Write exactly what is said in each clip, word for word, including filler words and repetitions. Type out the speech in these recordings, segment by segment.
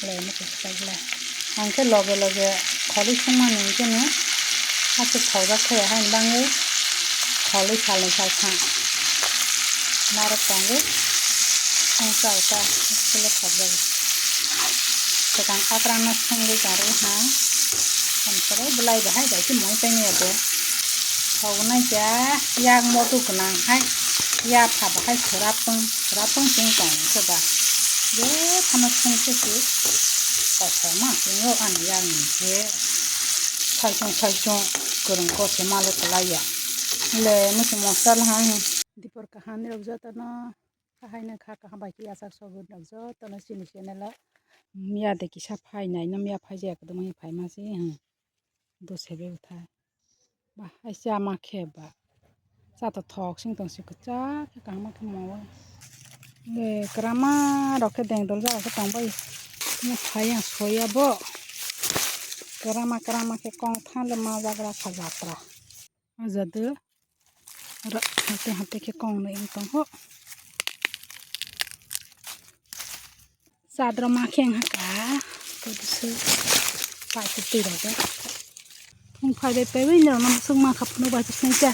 Lei muchung swkang le. Ang khe loge loge kholi songmani hwnkhe no aswk thokjak khe haini bagwi kholi salnwi salsa narwk tongwi songsa ota aswk le thokjago. Swkang akrano songwi tongwi ha. Amsoro bwlai bahai bai khe moi tangya bo. Thognai khe yak modu gwnang hai yapha bahai swrapung swrapung chwng tong khe ba. Je phano songse se kothoma chwng ani yak ni je. Saichung saichung kwrwng kose malo kwlaiya. Le muchung mosta le ha. Dipor kaham ni rok jotono. Haino kha kaham bai khe yachak sobo rok jotono chini channel o miya de kisa phai nai no miya phai jaya kwdwma phai ma se hmm. Do sebe bwthai ba hai cha ma khe ba cha to thok sing tong si kwchak khe kaham khe mawi le kwrama rok khe deng dol jagao khe tong bai mo phai ang soya bo kwrama kwrama khe kong tha le ma jagra kha jatra. O jadu oro hate hate khe kong nwi wng tongo. Chadra ma khe wng ha ka, kodo se pai twi rok. Phung phai bai pai bai norok no swk ma kha phunuk bai twi sini cha.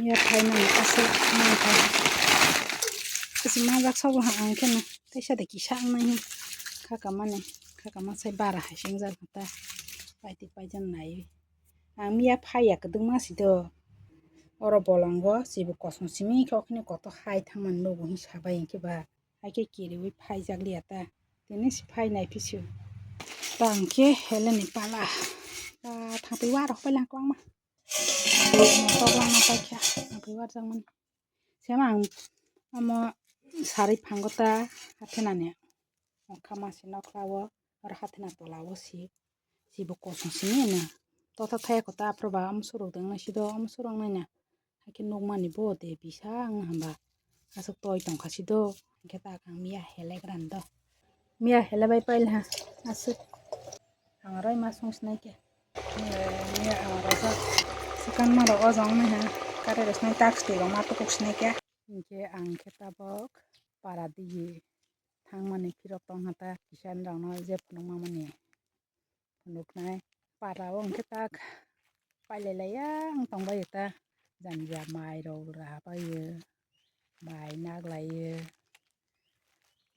Ya phai nang aswk ma kha. Aswk ma jak sobo ha ang khe no. Teisa de kisa wng nai kha ka mani. Kha ka ma sai bara hai se wng jak ta. Pai twi pai jan nai. Ang miya phaiya kwdwkma si do. Oro bolongo chibo kosong simi khe okhini kotor hai thangmani nugo hwnwi sabai hinkhe ba. Hai khe kiriwi phaijak liya ta. Tini si phai nai phisu. Ta hinkhe heleni pala. Ta thangtwi wa rok pailangkho angma. Toklang ma paikha. Thangtwi wa rwjakmani. Sema ang omo sarwi phango ta hathenani. Ongkha masi nokhla-o, oro hathena tola-o si, sibo kosong simi na. Totha thaya kota aphuru ba omo surok de wngna sido, omo surok nai na. Hakhe nukmani bo de bisa wng hamba. Aswk toi tongkha sido, hinkhe ta kang miya helegrani do. Miya helebai pailha, aswk. Ang roi ma song sinai khe. Miya ang rojak. Swkang ma rok o jong nai ha. Kare rok sinai tak twi rok ma tukuk sinai khe. Hinkhe ang khe tabok para digi thangmani phirok tongkha ta kisan rokno je phunukma mani phunuknai. Para o hwnkhe tak pailai laiya wng tongbaio ta jani ja mai rok ra paio mai nak laio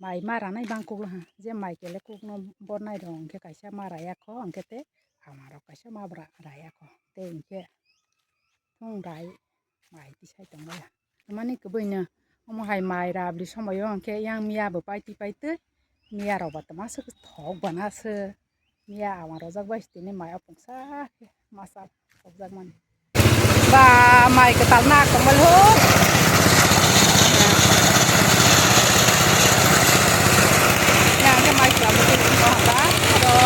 mai ma ranai bang kukla ha je mai kele kukno bornai rok hwnkhe kaisa ma raya kho hwnkhe tei ama rok kaisa ma bra raya kho tei hwnkhe thung rai mai tisai tongbaia. Tamani kwbwino omo hai mai rabli somoio hwnkhe yang miya bo paitwi paitwi miya rok ba twma swk thok bana se miya ama rojak bai tini mai opungsa khe masa thokjak mani. Ba mai kwtal nak tongmani ho. Yang khe mai kwtal bo tini tong hata aro.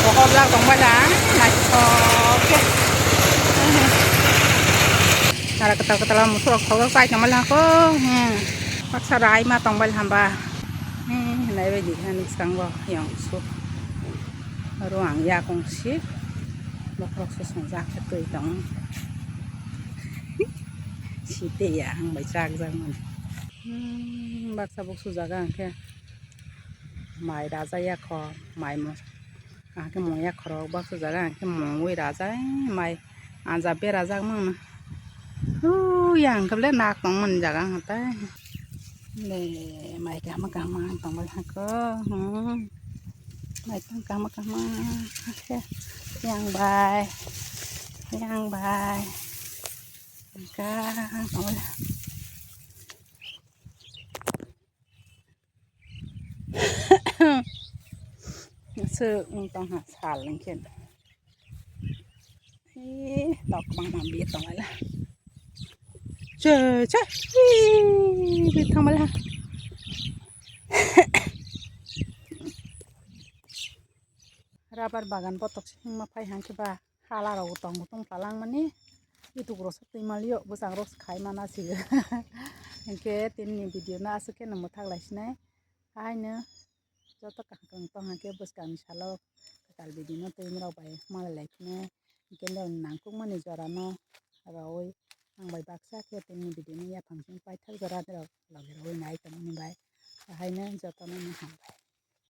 Bohorjak tongbaila, naithok khe. Nara kwtal kwtal musurok thokjak chai tongbaila kho. Baksa rai ma tongbaila hamba. Hinai bai di hani bwskango yang su. Aro ang yakung si. Bokhorok se swngjak khe twi tong. Site ya ang bai chak jak mani. Baksa bok sujak ang khe. Mai raja yakho, mai mo. Ang khe mung yakhorok baksa jaga ang khe mungwi rajai mai anja berajak mangno. Hu yang khe le nak tong mani jaga ang tai. Le mai kahma kahma tong bai hako. Hmm. Mai tong kahma kahma khe yang bai. Yang bai. Ka tong bai. Sw wng tong ha sal wng khe. Ee, tok bang ma bi tong la. Che che. Ee, bi tong la. Rabar bagan botok singma phai hang khe ba. Hala rok tong tong palang mani YouTube rok sa twi malio bwsang rok khai mana si. Hinkhe tini ni video no aswk khe no mwthak lai sinai. Haino joto kaham kaham tong hang khe bwskang ni salo kwtal video no twi rok bai malai lai kheno hinkhe nangkuk mani jora no rawi ang bai baksa khe tini video ni yaphang song paithak jora rok logi rwi nai tongmani bai. Haino jotono no hambai.